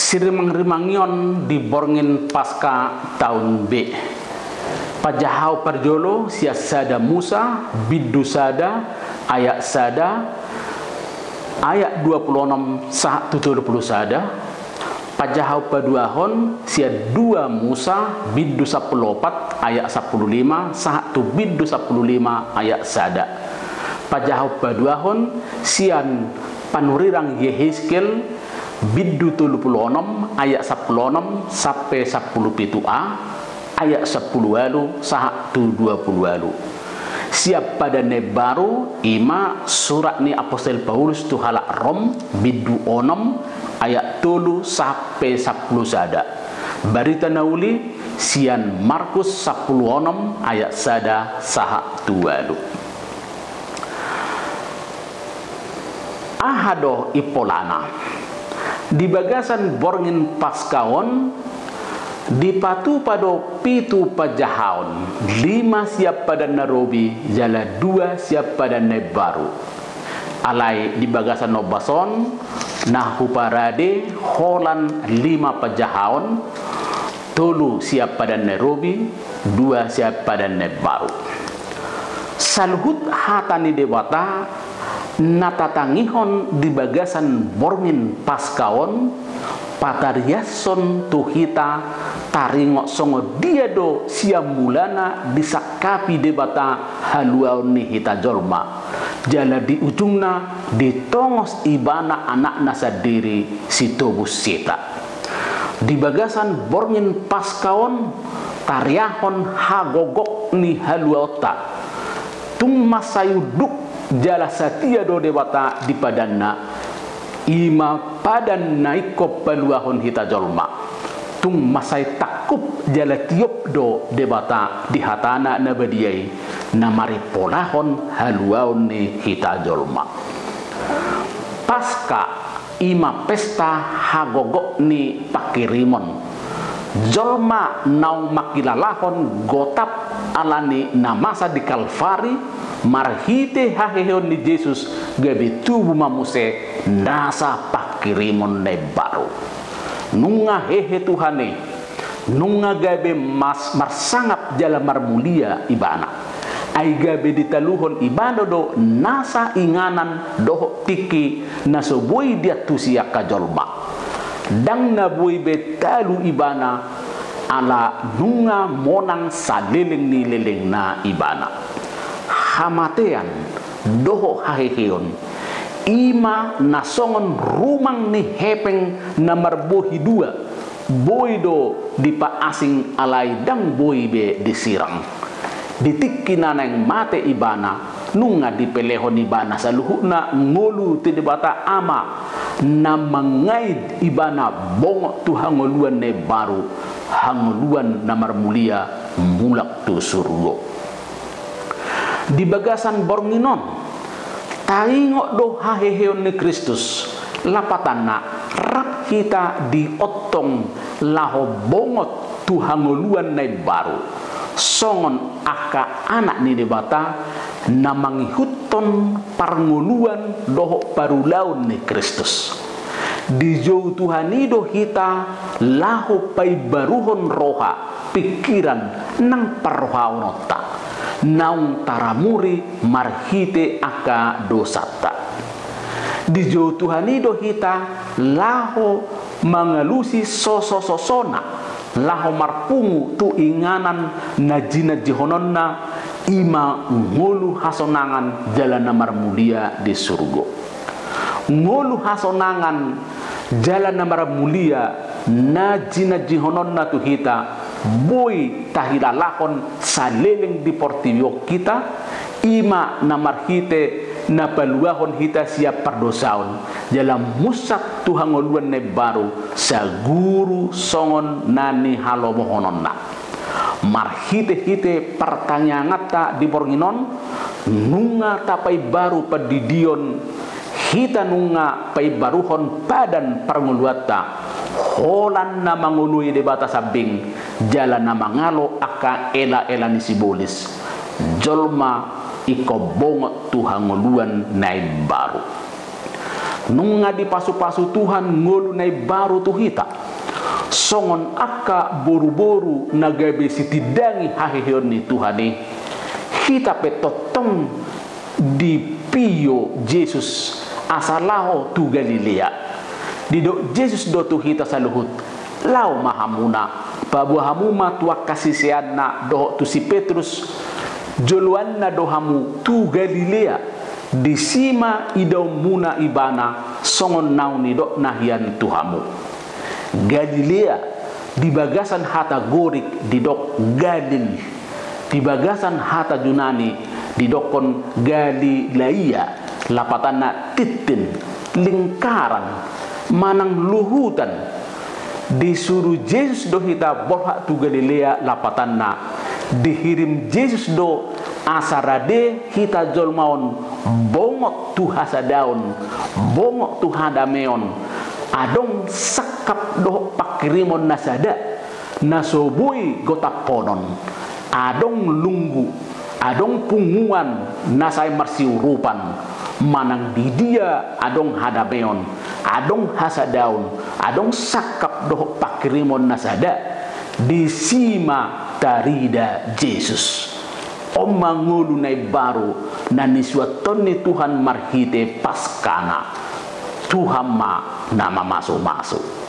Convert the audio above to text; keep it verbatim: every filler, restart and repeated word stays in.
Sirimangrimangion di borngin Paska taon B. Pajahaon parjolo sian sada Musa, bindu sada, ayat sada, ayat dua pulu onom sahat tu tolu pulu sada. Pajahaon paduahon sian dua Musa, bindu sampulu opat, ayat sampulu lima sahat tu bindu sampulu lima, ayat sada. Pajahaon paduahon sian panurirang Yehezkiel, bindu tolu pulu onom, ayat sampulu onom sampe sampulu pitu a, ayat sampulu ualu sahat tu dua pulu ualu. Sian Padan na Imbaru, i ma surat ni apostel Paulus tu halak Rom, bindu onom, ayat tolu sampe sampulu sada. Barita na uli sian Markus sampulu onom, ayat sada sahat tu ualu. Aha do impolana? Di bagasan borngin Paska on, dipatupa do pitu pajahaon, lima sian Padan na Robi jala dua sian Padan na Imbaru. Alai di bagasan ombas on, na huparade holan lima pajahaon, tolu sian Padan na Robi, dua sian Padan na Imbaru. Saluhut hata ni Debata na tatangihon di bagasan borngin Paska on, patariashon tu hita taringot songon dia do sian mulana disangkapi Debata haluaon ni hita jolma, jala di ujungna ditongos Ibana Anakna sandiri sitobus hita. Di bagasan borngin Paska on, tariahon hagogok ni haluaonta. Tung mansai unduk jala satia do Debata di padanna, i ma padan na ingkon paluahon hita jolma. Tung mansai tangkup jala tiop do Debata di hatana na badia i, na marimpolahon haluaon ni hita jolma. Paska i ma pesta hagogok ni pangkirimon. Jolma naung mangkilalahon gotap ala ni na masa di Kalvari, marhite haheheon ni Jesus gabe tubu ma muse nasa pangkirimon na imbaru. Nunga hehe Tuhan i, nunga gabe mas-, marsangap jala marmulia Ibana. Ai gabe ditaluhon Ibana do nasa inganan dohot tingki na so boi diantusi angka jolma. Ndang na boi be talu Ibana, ala nunga monang saleleng ni lelengna Ibana. Hamatean dohot haheheon, i ma na songon rumang ni hepeng na marbohi dua, boi do dipaasing alai ndang boi be disirang. Di tingki na naeng mate Ibana, nunga dipelehon Ibana saluhutna ngolu tu Debata Ama, na mangait Ibana bongot tu hangoluan na imbaru, hangoluan na marmulia mulak tu surgo. Di bagasan borngin on, taingot do haheheon ni Kristus, lapatanna rap hita diontong laho bongot tu hangoluan na imbaru, songon angka anak ni Debata na mangihuthon parngoluan dohot parulaon ni Kristus. Dijou Tuhan i do hita laho paimbaruhon roha, pingkiran nang parrohaononta, naung taramuri marhite angka dosanta. Dijou Tuhan i do hita laho mangalusi sosososona, laho marpungu tu inganan na jinanjihononna, i ma ngolu hasonangan jala na marmulia di surgo. Ngolu hasonangan jala na marmulia na jinanjihononna tu hita, boi tahilalahon saleleng di portibi on hita, i ma na marhite na paluahon hita sian pardosaon, jala munsat tu hangoluan na imbaru, saguru songon na nihalomohononna. Marhitehite partangianganta di borngin on, nunga tapaimbaru pandidion hita, nunga paimbaruhon padan parngoluanta, holan na mangoloi Debata sambing, jala na mangalo angka elaela ni sibolis, jolma ingkon bongot tu hangoluan na imbaru. Nunga dipasupasu Tuhan ngolu na imbaru tu hita. Songon angka boruboru na gabe sitindangi haheheon ni Tuhan i, hita pe tongtong dipio Jesus asa laho tu Galilea. Didok Jesus do tu hita saluhut, laho ma hamuna, paboa hamu ma tu angka siseanna dohot tu si Petrus, joloanna do hamu tu Galilea, disi ma idaonmuna ibana songon naung nidokna hian tu hamu. Galilea, di bagasan hata Gorik didok Galil, di bagasan hata Junani didokkon Galilaia, lapatanna tintin, lingkaran, manang luhutan. Disuru Jesus do hita borhat tu Galilea, lapatanna dihirim Jesus do asa rade hita jolma on bongot tu hasadaon, bongot tu hadameon, adong sangkap dohot panghirimon na sada, na so boi gotaphonon, adong lunggu, adong punguan na sai marsiurupan, manang di dia adong hadameon, adong hasadaon, adong sangkap dohot panghirimon na sada, disi ma tarida Jesus. On ma ngolu na imbaru na nisuanhon ni Tuhan marhite Paskana. Tuhan ma na mamasumasu.